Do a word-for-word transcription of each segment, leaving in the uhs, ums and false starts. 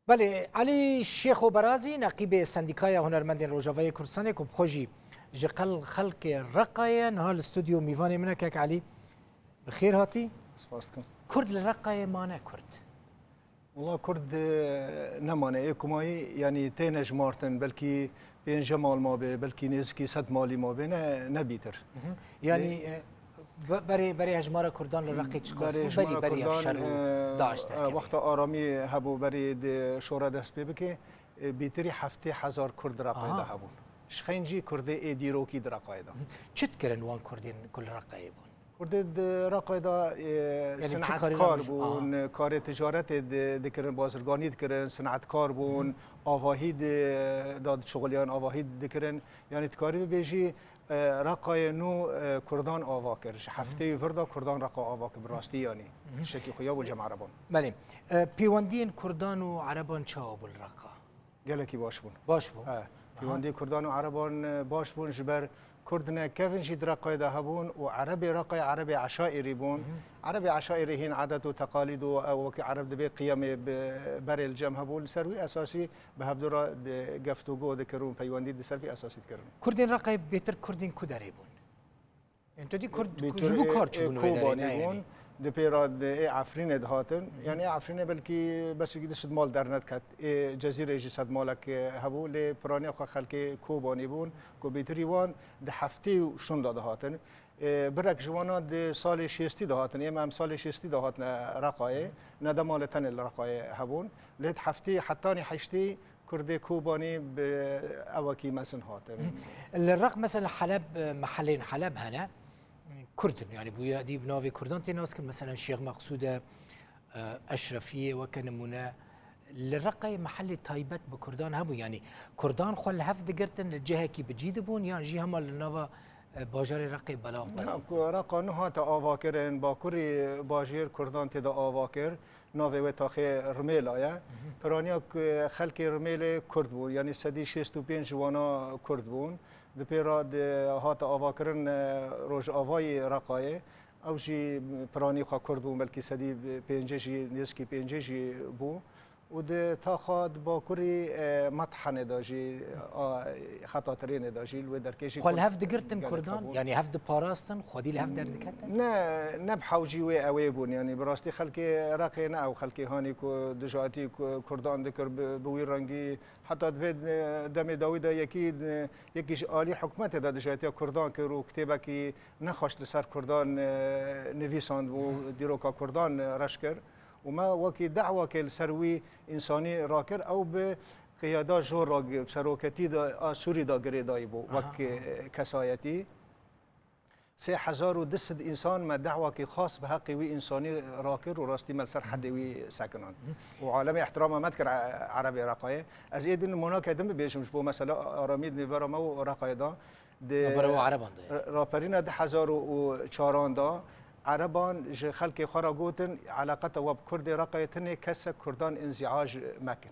Belê, Elî Şêxo Berazî, neqîbê Sendîkaya Hunermendên Rojavayê Kurdistanê ku bi xwe jî ji qel xelkê Reqayê ye, niha li stûdyo mîvanê min e. Kek Elî, bi xêr hatî. Spas dikim. Kurd li Reqayê mane Kurd? Wela Kurd, e, nemane. Ê kumayî, yanî têne jimartin, belkî pênc mal mabe, belkî nêzikî sed malî mabe, ne, ne bîtir. Mhm. Yanî, Lê e, be-, berê, berê hejmara Kurdan li Reqê çiqas bû? Berê hejmara Kurdan, e, e, wexta aramî hebû, berê di şora dest pê bike, e, bîtirî heftê hezar Kurd di Reqayê de hebûn. Ji xeyn jî Kurdê ê dîrokî di Reqayê de. Çi dikirin wan Kurdên ku li Reqayê bûn? Kurdê di Reqayê de, e, sinetkar bûn, karê ticaretê di-, dikirin, bazirganî dikirin, sinetkar bûn, avahî di-, da dişuxuliyan, avahî dikirin. Yanî dikarî bibêjî, e, Reqayê nû, e, Kurdan ava kir. Ji heftê vir de Kurdan Reqa ava kir, bi rastî yanî. Tiştekî xuya bû cem Ereban. Belê. E, pêwendiyên Kurdan û Ereban çawa bû li Reqa? Gelekî baş bûn. Baş bû. He. Pêwendiyê Kurdan û Ereban, e, baş bûn, ji ber Kurd ne kevin jî di Reqayê de hebûn û Erebê Reqayê Erebê Eşaîrî bûn. Erebê Eşaîrî hîn edet û teqalîd û ew wekî Ereb dibê qiyemê bi berê li cem hebû. Li ser wî esasî bi hevdu re di-, geftûgo dikirin û peywendî di ser vî esasî dikirin. Kurdên Reqayê bêtir Kurdên ku derê bûn? Yanî tu dî Kurd, Bêtir ji bo ê, kar ê çûbûn wê derê, Kobanî ne bûn, yanî? Di pêra di ê Efrînê dihatin. Yanî ê Efrînê belkî besikî du sed mal dernediket. Ê Cezîrê jî sed malek, e, hebû. Lê piraniya xwe xelkê Kobanî bûn ku bêtirî wan di heftê û şûn de dihatin. E, birek ji wana di salê şêstî de hatin. Ême em salê şêstî de hatine Reqayê. Ne dema li tenê li Reqayê hebûn. Lê di heftê hetanî heştê Kurdê Kobanî bi ewekî mezin hatin. Li Req mesela Heleb, e, mehelên Heleb hene, Kurd in. Yanî bûyadî bi navê Kurdan tê nas kirin. Mesela Şêx Meqsûd e, e, Eşrefiyê weke nimûne. Li Reqayê mehelê taybet bi Kurdan hebû. Yanî Kurdan xwe li hev digirtin, li cihekî bi cî dibûn, yan jî hema li nava, e, bajarê Reqê belav belav? Na, ku Reqa nû hate avakirin, bakurî bajêr Kurdan tê de ava kir. Navê wê taxê Rimêla ye. Piraniya ku xelkê Rimêlê Kurd bûn, yanî sedî şêst û pênc ji wana Kurd bûn. Di pê re di hate avakirin, e, rojavayî Reqayê. Ew jî piranî xwe Kurd bûn, belkî sedî pêncî jî, nêzikî pêncî jî bû. Û di taxa di bakurî, e, Methenê de jî, a, xeta trênê de jî, li wê derkê jî Xwe li hev digirtin Kurdan? Yanî hev diparastin, xwedî li hev derdiketin? Ne, ne bi hewcî wê ew ê bûn. Yanî bi rastî xelkê Reqê ne ew xelkê hanî ku dijatî ku Kurdan dikir bi, bi wî rengî. Heta di vê, e, demê dawî de yekî, e, yekî ji alî hikûmetê de dijatiya Kurdan kir û kitêbekî nexweş li ser Kurdan, e, nivîsand û dîroka Kurdan, e, reş kir. Û me wekî dawakê li ser wî însanî rakir, ew bi qiyada jor re, bi seroketî de a Sûrî de girêdayî bû wek, e, kesayetî. Sê hezar û du sed însan me dawakî xas bi heqê wî însanî rakir û rastî me li ser hedê wî sekinand. Û alemê ihtirama me dikir e-, Erebê Reqayê. Ez ê din nimûneke din bibêjim ji bo mesela aramî di nêvera me û Reqayê de. Di Navbera û Ereban de. Raperîna du hezar û çaran de Ereban ji xelkê xwe re gotin, eleqeta we bi Kurdê Reqayê tune kes e, Kurdan înziac mekin.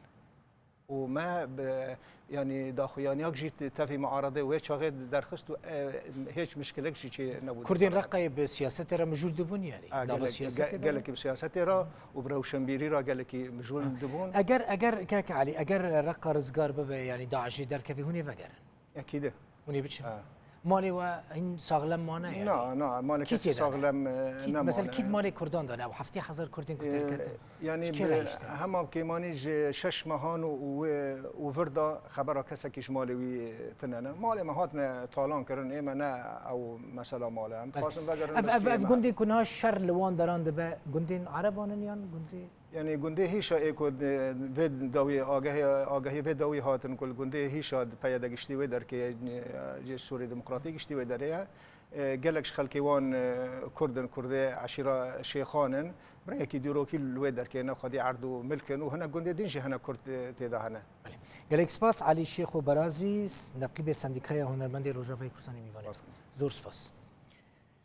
Û me bi, yanî daxuyaniyak jî te-, tevî muaredê wê çaxê derxist û, e, hêç mişkilek jî çê nebû. Kurdên Reqayê bi siyasetê re mijûl dibûn, yanî? Ha, nava gelek-, siyasetê ge-, de gelekî bi siyasetê re û bi rewşenbîrî re gelekî mijûl dibûn. Eger, eger, kek Elî, eger Reqa rizgar bibe, yanî DAIŞê derkevî, hûn ê vegerin? Ekîd e. Hûn ê biçin? Ha. Malê we hîn saxlem mane, yanî? Na, na, malê kesî saxlem, e, nemane. Kî, mesela kî di malê Kurdan de ne? Ew heftê hezar Kurdên ku, e, derketin. Yanî ji kê re hiştin? Hema kêmanî ji şeş mehan û, û, û vir de xebera kesekî ji malê wî tune ne. Malê me hatine talan kirin, ê me ne ew mesela mal e. Em dixwazin vegerin. Ev, ev, ev gundên ku niha şer li wan deran dibe, gundên Ereban in yan gundê? Yanî gundê Hîşa ê ku di, vê dawî agahî, agahî vê dawî hatin ku li gundê Hîşa di peyede giştî wê derkê, e, cê Sûrê Demokratî giştî wê derê ye. E, gelek ji xelkê wan, e, Kurd in, Kurdê eşîra Şêxan in. Bi rengekî dîrokî li wê derkê ne xwedî erd û milk in û hinek gundê din jî hene Kurd, e, tê de hene. Belê. Gelek spas Elî Şêxo Berazî, neqîbê Sendîkaya Hunermendê Rojavayê Kurdistanê mîvanê. Spas. Zor spas.